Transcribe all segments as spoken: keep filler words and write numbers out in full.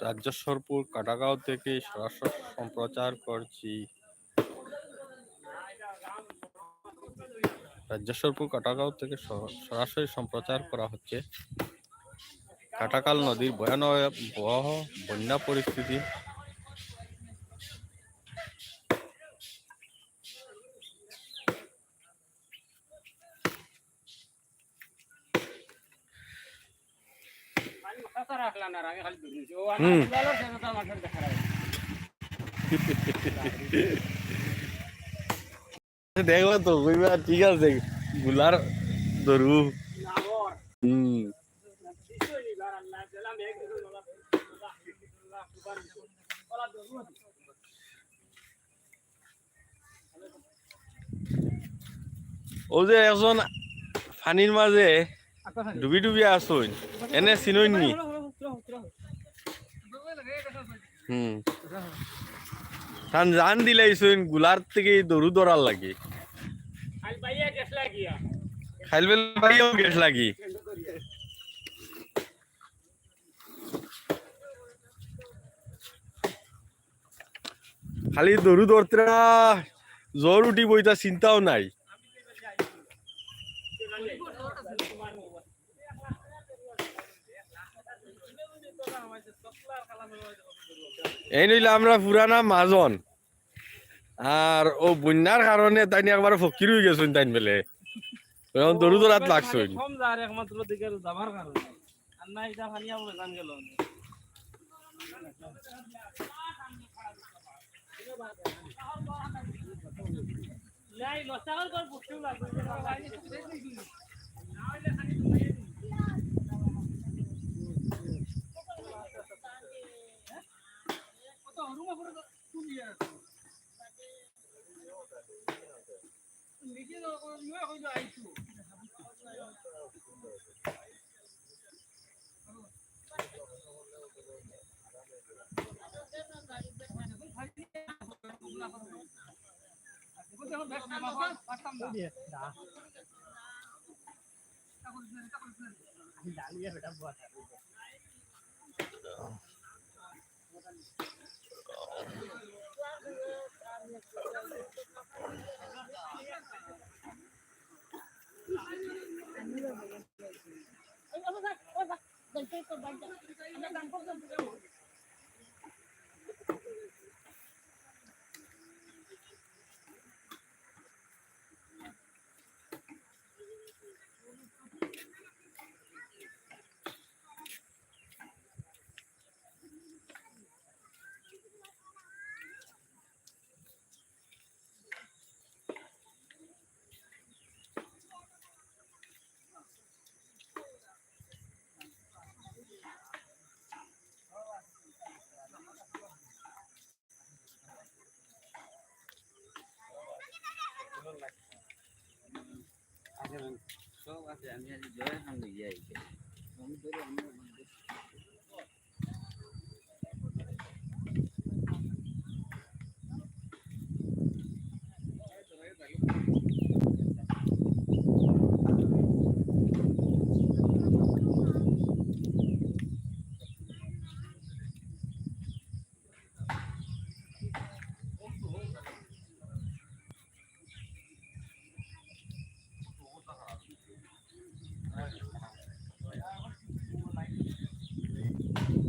রাজ্যেশ্বরপুর কাটাগাঁও থেকে সরাসরি সম্প্রচার করছি। রাজ্যেশ্বরপুর কাটাগাঁও থেকে স-, সরাসরি সম্প্রচার করা হচ্ছে কাটাখাল নদীর ভয়ানক বন্যা পরিস্থিতি। হুম। দেখবা তো, কইবা, ঠিক আছে, গুলার ধরু। হুম। অউ যে একজন পানির মাঝে ডুবি ডুবি আছইন, এনে চিনইন নি? হুম। তান জান দিলাইছইন গুলার থাকি দরু ধরার লাগি। খাইল বেলা বাইয়াও গেছ লাগি। খালি দরু ধরতরা, জ্বর উঠিবো, ইতা চিন্তাও নাই। এইন অইলা আমরার পুরানা মাজন। আর অউ বন্যার কারণে তাইন একবারে ফকির অইগেছইন তাইন বেলে। অখন দরু ধরাত লাগছইন। কম যার একমাত্র দিকে যাবার কারণে। আর না, ইটা পানি আমরা জান গেল। আচ্ছা, সব আছে, আমি আজ জয় খান লইয়া আইছি। আমি ধরে আমি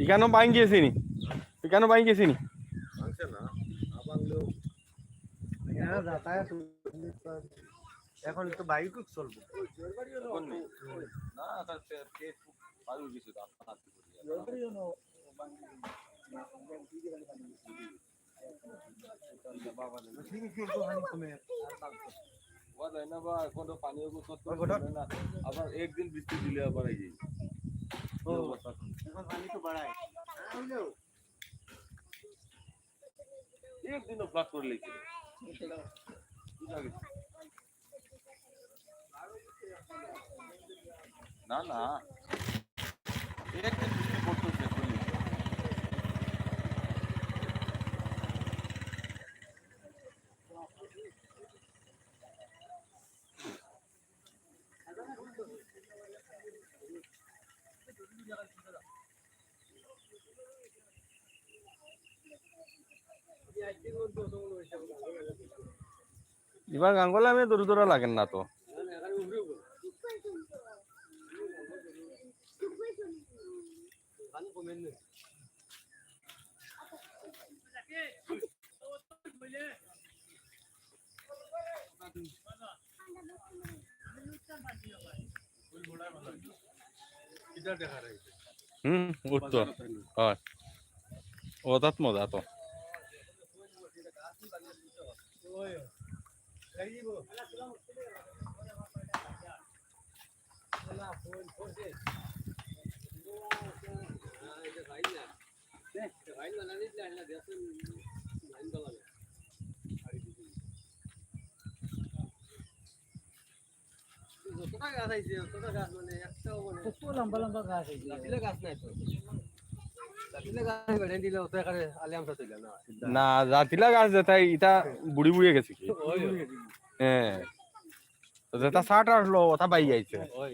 ইখানো ভাঙ্গি গেছে নি? ইখানো ভাঙ্গি গেছে নি? ভাঙছে না, না ভাঙলেও না, যাতায়াত এখন তো বাইক চলবো। এখন নেই। না, তার পে-, পেট পার হয়ে গেছে তো, আপনার হাতে পড়ে যাবে। ওয়া যায় না বা, এখন তো পানি ওগো সব ওই ঘটক। না। আবার একদিন বৃষ্টি দিলে আবার এই যে ও, অবস্থা। এখন পানি তো বাড়ায়। একদিনও ফ্লাড করে লেগেছিল। বুঝা গেছে। না, না। একদিন বৃষ্টি পড়তো, শেষ করে দিত। ইবার গাঙ্গলা আমি দূর দূর লাগেন না তো। হুম, উঠতো। হয়। ওটাত মজা তো। যতটা গাছ আইছে, অতটা গাছ মানে একটাও মানে কত লম্বা লম্বা গাছ আইছে। জাতিলা গাছ নাই তো। জাতিলা গাছ বেড়ে দিলে অত এখানে আলিয়াম সাথে না। না, জাতিলা গাছ যেটা, ইটা বুড়ি বুড়ি গেছে কি? ওই, ওই। হ্যাঁ। তো যেটা ষাট আসলো, ওটা বাই আইছে। ওই।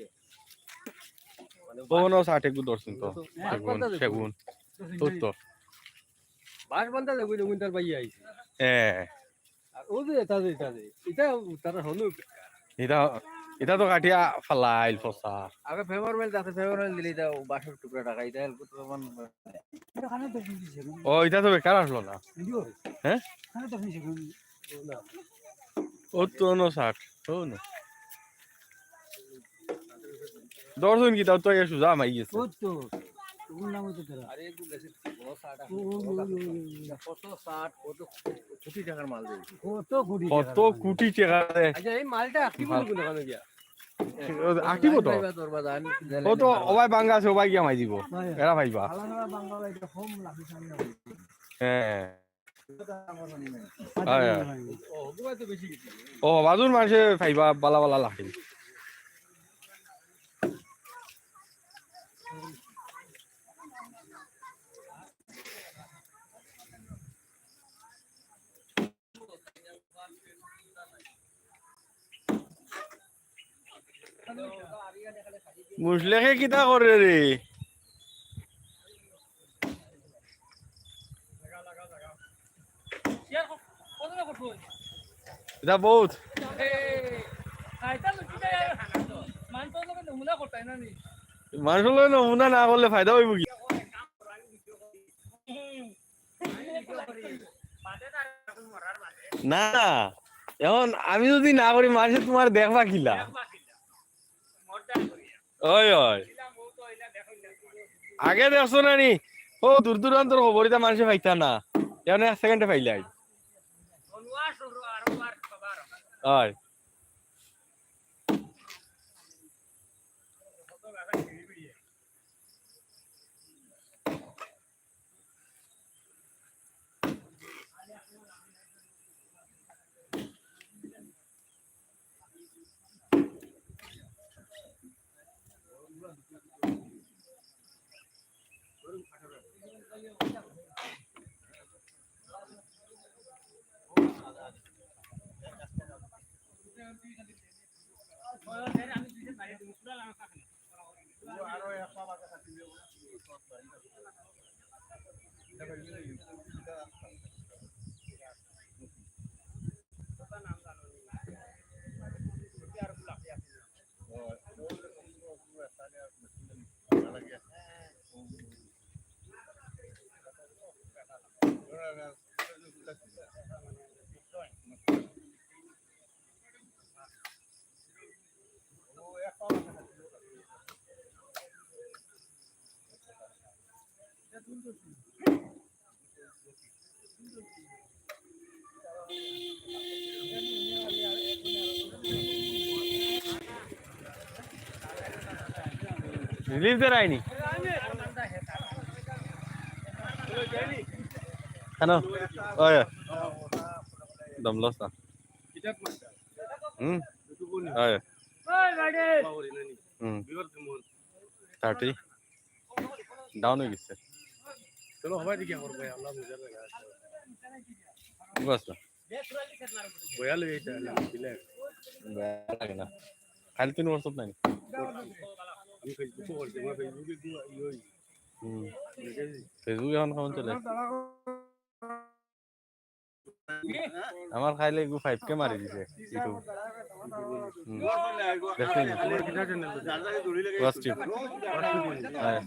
মানে তখনও ষাট এগু ধরছেন তো। হ্যাঁ, সেগুন, বাঁশ বান্ধা সেগুন। তো তো। বাঁশ বান্ধা লেবু, লেবু তার বাই আইছে। হ্যাঁ। আর ও যে এটা যে, এটা যে, এটা তারা হলো। এটা, এটা তো কাটিয়া ফালাইল ফসা। আগে ফেভার মেল আছে, ফেভার মেল দিলে এটা বাঁশের টুকরা টাকা, এটা হেল্প করতে পারবেন। এটা কানে তো শুনছি সেগুন। ও, এটা তো বেকার আসলো না। বুঝলো? হ্যাঁ? কানে তো শুনছি সেগুন। ও তো অন্য ষাট, ও না। দশ দিন কি তাও তো এ সুজা মাই গেছে। ও তো, ওর নাম হতো তোরা। আরে, একটু গেছে, বড় ষাট আছে, ও, ও, ও, ও, ও, ও। কত ষাট, কত কোটি টাকার মাল রে। কত কোটি কত টাকার মাল। কোটি টাকা রে। আচ্ছা, এই মালটা আঁকিব মাল। কোন দোকানে গিয়া? ও, আঁকিব তো। ভাই, ভাই, তোর বাজার, আমি জানি ও তো না। ওবায় বাঙ্গা আছে, ওবায় গিয়া মাই দিব। ভাই। এরা ভাইবা। ভালা ভালা বাঙ্গা ভাই, এটা কম লাগে, সামনে হবে। হ্যাঁ। হয়, হয়। ও, বাজুর মানষে পাইবা, বালা বালা লাগে। মুসলেখে কিতা করে রে? ইটা বহুত। মানষর লগে নমুনা না করলে ফায়দা অইবো কি? না, না, এখন আমি যুদি না করি, মানষে তুমার দেখবা কিলা? ওই, ওই। আগে দেখছো না নি? ও, দূর দূরান্তর খবর ইতা মানষে পাইতা না। এখন এক সেকেন্ডে পাইলাই। ওই। রিলিফ দের আইনি। কেন? ওই। দম লস না। হুম। ওই। হুম। থার্টি। ডাউন অই গেছে। চলো, হবাই দেখি আমার ভাই, আল্লাহ বুঝার জায়গা আছে। বুঝছো? বয়া লই এটা, সিলেট। বয়া লাগে না। খালি তিন বছর নাই। আমি Facebook-এ করছি, আমার Facebook-এ কি ইয়ে হইছে? হুম। দেখেছি? Facebook এখন কেমন চলে? আমার খাইলে এগু ফাইভ কে মারি দিছে। ইউটিউব। হুম। দেখছেন? ওয়াচ টিপ। হ্যাঁ।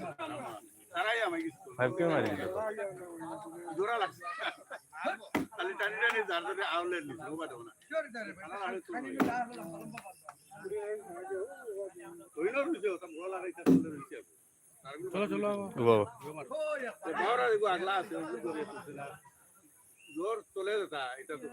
ফাইভ কে মারি দিছে। জোড়া লাগছে। খালি টানি টানি যার যাতে আউলের নিচে, ও বাদে না। হইল রইছে, ওটা বড় লাগাইতে চলে রইছে। চলো, চলো। ও বাবা। তো বড় এগো আগলা আছে, ওই করে তুলছে না। জোর চলে যেতা, এটা তো।